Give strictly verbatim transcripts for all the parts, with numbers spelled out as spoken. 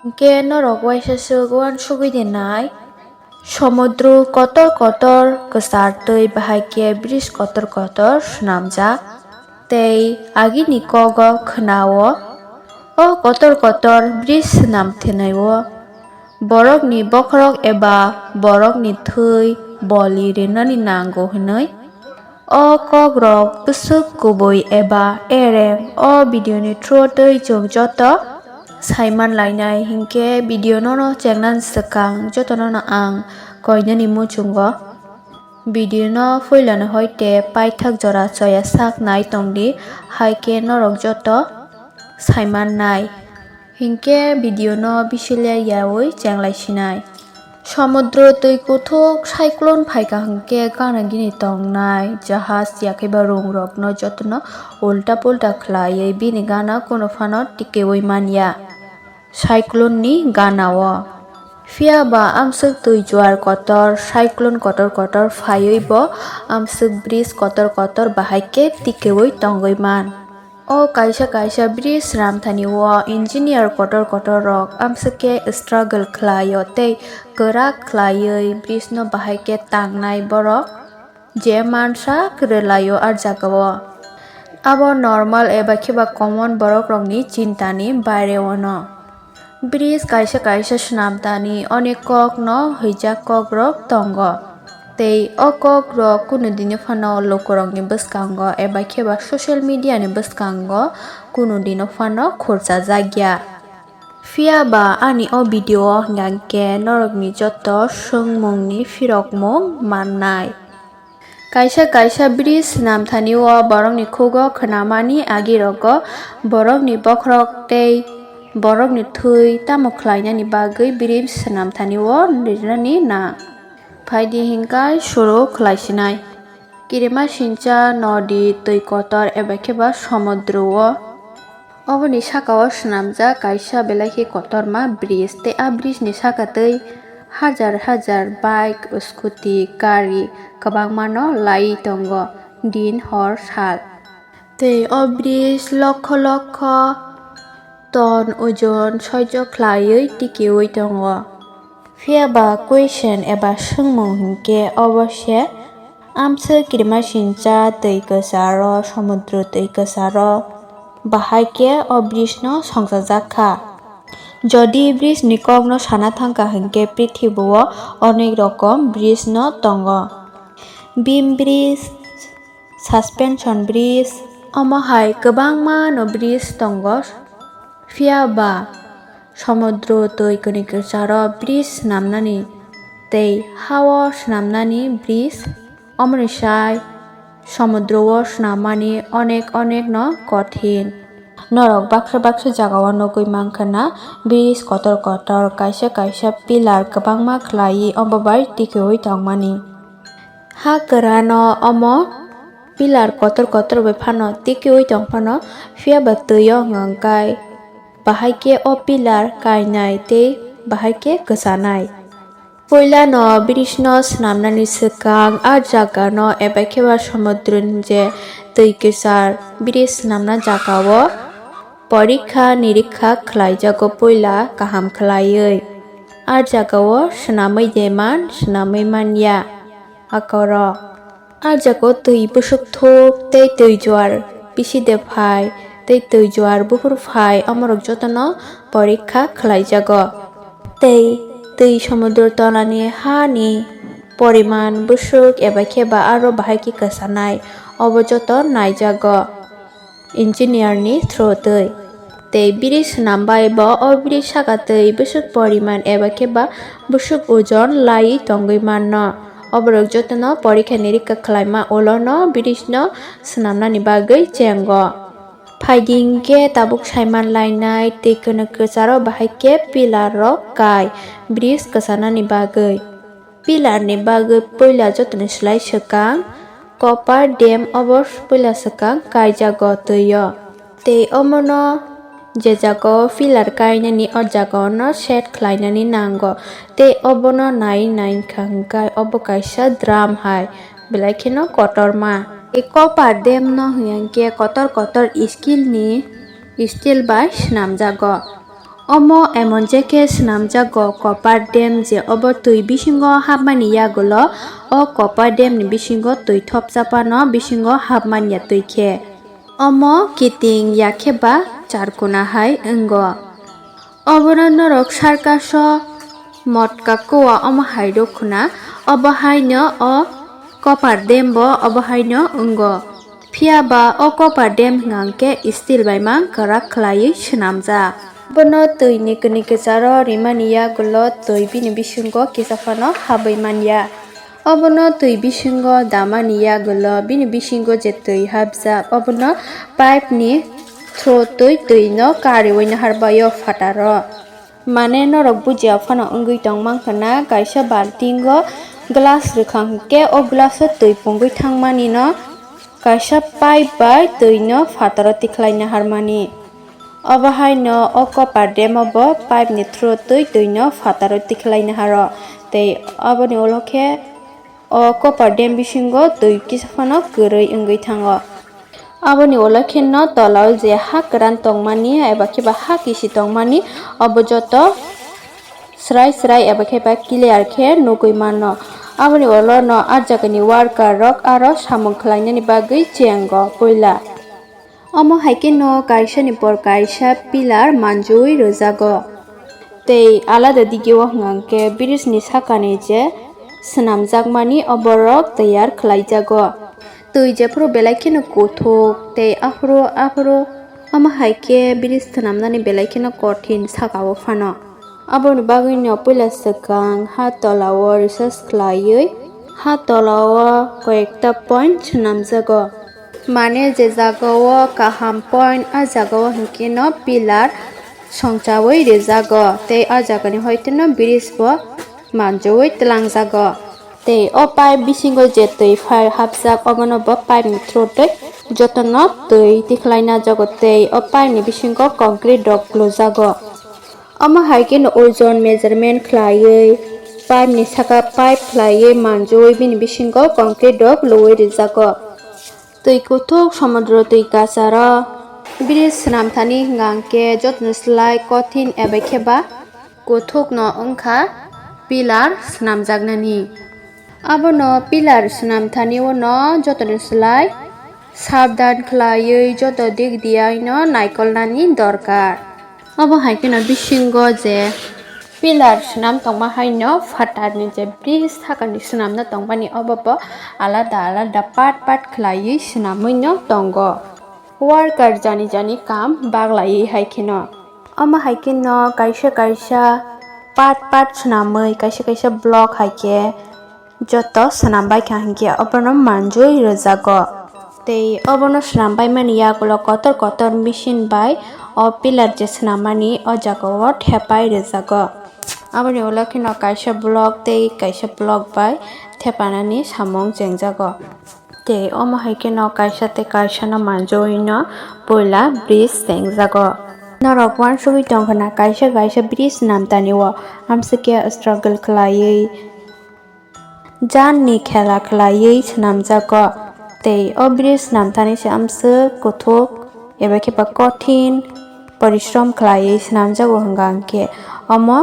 Hinkhe norok waisa swk uansugwi de nai. Somudro kotor kotor kwchar twi bahai khe bridge kotor kotor swnamjak. Tei agini kogo khwnao, o kotor kotor bridge swnam thwinaio borokni bokhorok eba borokni thwi boli rinani nango hwnwi. O kokrok bwswk kubui eba ereng o video ni through twi chwng joto saiman lainai, hinkhe video nono chengnani swkang jotonono ang koinani muchungo. Video no puilani hoite paithak jora choya sak nai tongdi, hai khe norok joto saiman nai. Hinkhe video no bisi le yaui chenglai sinai. Somudro twi kuthuk cyclone phaikha hinkhe gana gini tongnai jahaj yakhe ba rung rokno jotono ulta pulta khlaiwi bini gana kunu phano tikeui manya. Cyclone ni gana o. Phiya ba amswk twi juar kotor, cyclone kotor kotor phaiwi bo amswk bridge kotor kotor bahai khe tikeui tongwi man. O kaisa kaisa bridge swnam thani o engineer kotor kotor rok amswk khe struggle khlai o tei kwrak khlaiwi bridge no bahai khe tangnai borok je mansa kwrwlai o ah jaga o. Abo normal eba khe ba common borok rokni chinta ni baire o no. Bridge kaisa kaisa swnam thani onek kok no hwijak kok rok tongo. Tei o kok rok kunu dino phano lukurokni bwskango eba khe ba social media ni bwskango kunu dino phano khurchajak ya. Phiya ba ani o video o hwnkhe norokni joto swngmungni phirokmung mannai. Kaisa kaisa bridge swnam thani o borokni khugo khwnamani agi rogo borokni bokhorok tei borokni thwi tamo khlainani bagwi bridge swnam thani o rinani na. Phaidi hinkai suru khlaisinai. Kirimasingcha nodi twi kotor eba khe ba somudro o. Oboni saka o swnamjak kaisa belai khe kotorma bridge tei a bridge ni saka twi hajar hajar bike, scooty, gari kwbangma no laiwi tongo din hor sal. Tei o bridge lokho lokho ton ojon soijo khlaiwi tikiui tongo. Phiya ba question eba swngmung hinkhe obo se, amswk kirimasingcha twi kwcharo, somudro twi kwcharo bahai khe o bridge no songchajak kha. Jodi bridge ni kok no sana thangkha hinkhe prithibi o onek rokom bridge no tongo. Beam bridge, suspension bridge, omo hai kwbangma no bridge tongo. Phiya ba somudro twi kwnwi kwcharo bridge swnamnani tei ha-o swnamnani bridge, omoni sai somudro-o swnamani onek onek no kothin. Norok baksa baksa jagao nugwi mankha na bridge kotor kotor, kaisa kaisa pillar kwbangma khlaiwi obo bai tikiui tongmani. Ha kwrano omo pillar kotor kotor bai phano tikiui tong phano, phiya ba twi o hwnkhe bahai khe o pillar kainai tei bahai khe kwchanai. Puila no bridge no swnamnani swkang a jaga no eba khe ba somudro ni je twi kwchar bridge swnamna jaga o porikha nirikha khlai jago puila kaham khlaiwi. A jaga o swnamwi de man, swnamwi man ya. Akorok. A jaga o twi bwswk thuk tei twi juar bisi de phai tei twi juar buphuru phai, omorok jotono porikha khlai jago. Tei twi somudro tolani hani poriman bwswk eba khe ba aro bahai khe kwchanai, obo joto nai jago. Engineer ni through twi. Tei bridge swnam bai bo o bridge saka twi bwswk poriman eba khe ba bwswk ojon laiwi tongwi manno. Oborok jotono porikha nirikha khlaima ulo no bridge no swnamnani bagwi chengo. Phaidi hinkhe tabuk saiman lainai twi kwnwi kwcharo bahai khe pillar rok kai bridge kwchanani bagwi. Pillar ni bagwi puila jotoni slai swkang copper dam obo puila swkang kaijago twi o. Tei omono je jaga o pillar kainani o jaga o no set khlainani nango. Tei obono nai nai wngkha hwnkhe obo kaisa drum hai belai kheno kotorma. Tei copper dam no hwnkhe kotor kotor steel ni, steel bai swnamjago. Omo emon je khe swnamjago copper dam, je obo twi bisingo hapmani yagulo o copper dam ni bisingo twi thopsa phano bisingo hapman ya twi khe. Omo kiting ya khe ba charkuna hai wngo. Obono norok circus o motka kowa omo hai rw khuna, obo haino o copper dam bo obo haino wngo. Phiya ba o copper dam hwnkha hwnkhe steel bai mang kwrak khlaiwi swnamjak. Bono twi ni kwnwi kwcharo rimani yagulo twi bini bisingo kisa phano habwi man ya. Obono twi bisingo damani yagulo bini bisingo je twi hapjak, obono pipe ni through twi, twi no kariwi nahar bai o phataro. Mane norok bujiya phano wngwi tong mankha na, kaisa baltingo glass rwkha hwnkhe o glass o twi pungwi thangmani no kaisa pipe bai twi no phataro tikhlai naharmani. Obo haino o copper dam o bo pipe ni through twi, twi no phataro tikhlai naharo. Tei oboni ulo khe o copper dam bisingo twi kisa phano kwrwi wngwi thango. Aboni ulo khe no tola o je ha kwran tongmani eba khe ba ha kisi tongmani, obo joto srai srai eba khe ba clear khe nugwi mano. Aboni ulo no ah jagani worker rok aro samung khlainani bagwi chengo puila. Omo hai khe no kaisa ni por kaisa pillar manjui rwjago. Tei alada dige o hwnkha hwnkhe bridge ni saka ni je swnamjakmani oborok tayar khlaijago. Twi jephuru belai kheno kuthuk tei aphuru aphuru omo hai khe bridge swnamnani belai kheno kothin saka o phano. Aboni bagwino puila swkang ha tola o research khlaiwi ha tola o koyekta point swnamjago. Mane je jaga o kaham point, ah jaga o hinkhe no pillar songchawi rijago tei ah jaga ni hoite no bridge bo manjawi twlangjago. Tei o pipe bisingo je twi phai hapjak, obono bo pipe ni through twi jotono twi tikhlai najago tei o pipe ni bisingo concrete rok lujago. Omo hai kheno ojon measurement khlaiwi pipe ni saka pipe khlaiwi manjawi bini bisingo concrete rok luwi rijago. Twi kuthuk somudro twi kacharo bridge swnam thani hwnkha hwnkhe jotono slai kothin eba khe ba kuthuk no wngkha pillar swnamjaknani. Abono pillar swnam thani uno jotono slai sabdan khlaiwi joto dik diyaino naikolnani dorkar. Obo hai kheno bisingo je pillar swnam tongma haino phatarni je bridge sakani swnamna tongmani obo bo alada alada part part khlaiwi swnamwino tongo. Worker jani jani kam baglaiwi hai kheno. Omo hai kheno kaisa kaisa part part swnamwi kaisa kaisa block hai khe joto swnam bai kha hinkhe obono manjui rwjago. Tei obono swnam bai mani yagulo kotor kotor machine bai o pillar je swnam mani o jaga o thepai rwjago. Aboni ulo kheno kaisa block tei kaisa block bai thepanani samung chengjago. Tei omo hai kheno kaisa tei kaisa no manjui no puila bridge chengjago. Norok uansugui tongkha na kaisa kaisa bridge swnam thani o amswk khe struggle khlaiwi jaan ni khela khlaiwi swnamjago. Tei o bridge swnam thani se amswk kuthuk eba khe ba kothin porishrom khlaiwi swnamjago hwnkha hwnkhe omo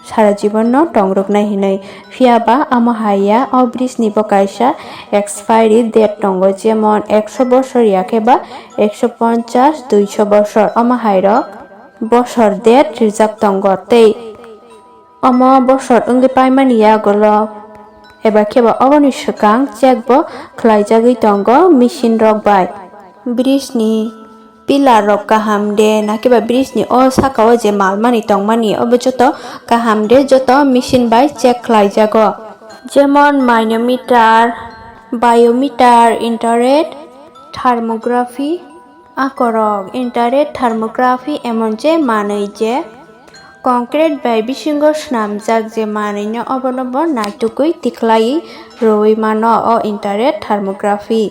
sara jibon no tongrwknai hinwi. Phiya ba omo hai ya, o bridge ni bo kaisa expiry date tongo, jemon ekso bosor ya khe ba ekso ponchash, duiso bosor, omo hai rok bosor date rijak tongo. Tei omo bosor wngwi paimani yagulo eba khe ba oboni swkang check bo khlaijagwi tongo machine rok bai. Bridge ni pillar rok kaham de, na khe ba bridge ni o saka o je mal mani tongmani, obo joto kaham de, joto machine bai check khlaijago. Jemon manometer, biometer, infrared thermography, akorok infrared thermography emon je manwi je concrete bai bisingo swnamjak je manwino obono bo naitugwi tikhlaiwi rwui mano o infrared thermography.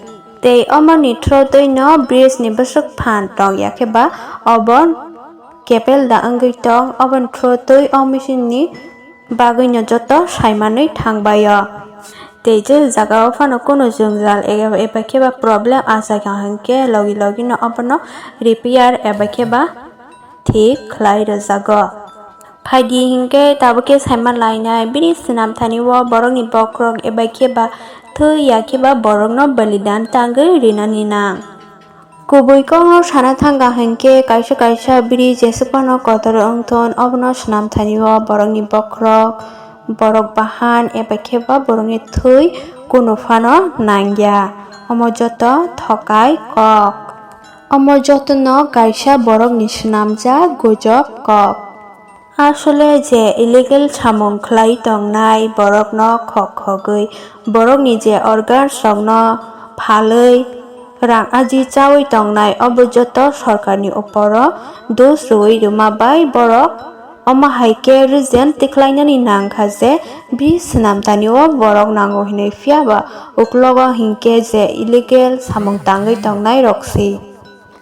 Tei omoni through twi no bridge ni bwswk phan tong ya khe ba obo kepel da wngwi tong, oboni through twi o machine ni bagwi no joto saimanwi thangbaio. Tei je jaga o phano kunu jwngjal eba khe ba problem achai kha hinkhe logi logi no obono repair eba khe ba thik khlai rwjago. Phaidi hinkhe tabuk khe saima lainai bini swnam thani o borokni bokhorok eba khe ba thwi ya khe ba borokno balidan tangwi rinani nang. Kubui kokno sana thangkha hinkhe kaisa kaisa biri jesuk phano kotor wngthun obono swnam thani o borokni bokhorok, borok bahan eba khe ba borokni thwi kunu phano nangya. Omo joto thokai kok. Omo jotono kaisa borokni swnamjak gujok kok. Asole je illegal samung khlai tongnai borokno khok khogwi borokni je organs rokno phalwi rang aji chawi tongnai obo joto sorkarni oporo dos rwui rwma bai borok omo hai khe reason tikhlainani nangkha je bini swnam thani o borok nango hinwi phiya ba uklogo hinkhe je illegal samung tangwi tongnai rok se.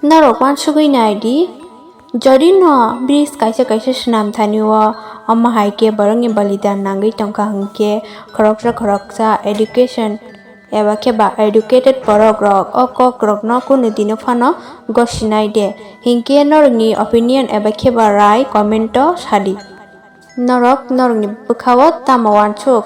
Norok uansugwi nai di, jodi no bridge kaisa kaisa swnam thani o, omo hai khe borokni balidan nangwi tongkha hinkhe khoroksa khoroksa education eba khe ba educated borok rok o kok rokno kunu dino phano gosinai de, hinkhe norokni opinion eba khe ba rai comment o sadi. Norok norokni bwkha o tamo uansuk?